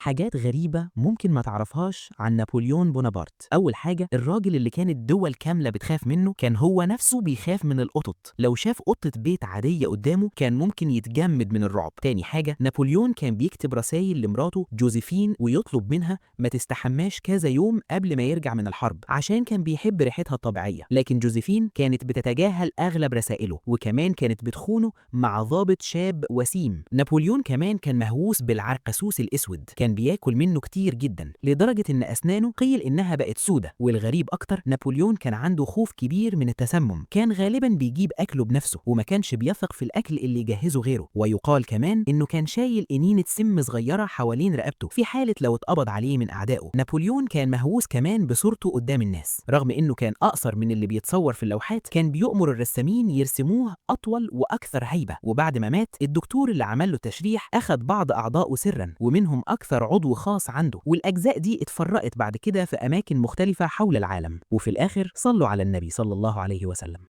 حاجات غريبة ممكن ما تعرفهاش عن نابليون بونابرت. أول حاجة، الراجل اللي كانت دول كاملة بتخاف منه كان هو نفسه بيخاف من القطط. لو شاف قطة بيت عادية قدامه كان ممكن يتجمد من الرعب. تاني حاجة، نابليون كان بيكتب رسائل لمراته جوزيفين ويطلب منها ما تستحماش كذا يوم قبل ما يرجع من الحرب عشان كان بيحب ريحتها الطبيعية. لكن جوزيفين كانت بتتجاهل أغلب رسائله، وكمان كانت بتخونه مع ضابط شاب وسيم. نابليون كمان كان مهووس بالعرقسوس الأسود، كان بياكل منه كتير جدا لدرجة إن أسنانه قيل إنها بقت سودة. والغريب أكتر، نابليون كان عنده خوف كبير من التسمم، كان غالبا بيجيب أكله بنفسه وما كانش بيثق في الأكل اللي يجهزه غيره. ويقال كمان إنه كان شايل قنينة سم صغيرة حوالين رقبته في حالة لو اتقبض عليه من أعدائه. نابليون كان مهووس كمان بصورته قدام الناس، رغم إنه كان أقصر من اللي بيتصور في اللوحات، كان بيؤمر الرسامين يرسموه أطول وأكثر هيبة. وبعد ما مات، الدكتور اللي عمل له تشريح أخذ بعض أعضائه سرا، ومنهم أكثر عضو خاص عنده، والأجزاء دي اتفرقت بعد كده في أماكن مختلفة حول العالم. وفي الآخر صلوا على النبي صلى الله عليه وسلم.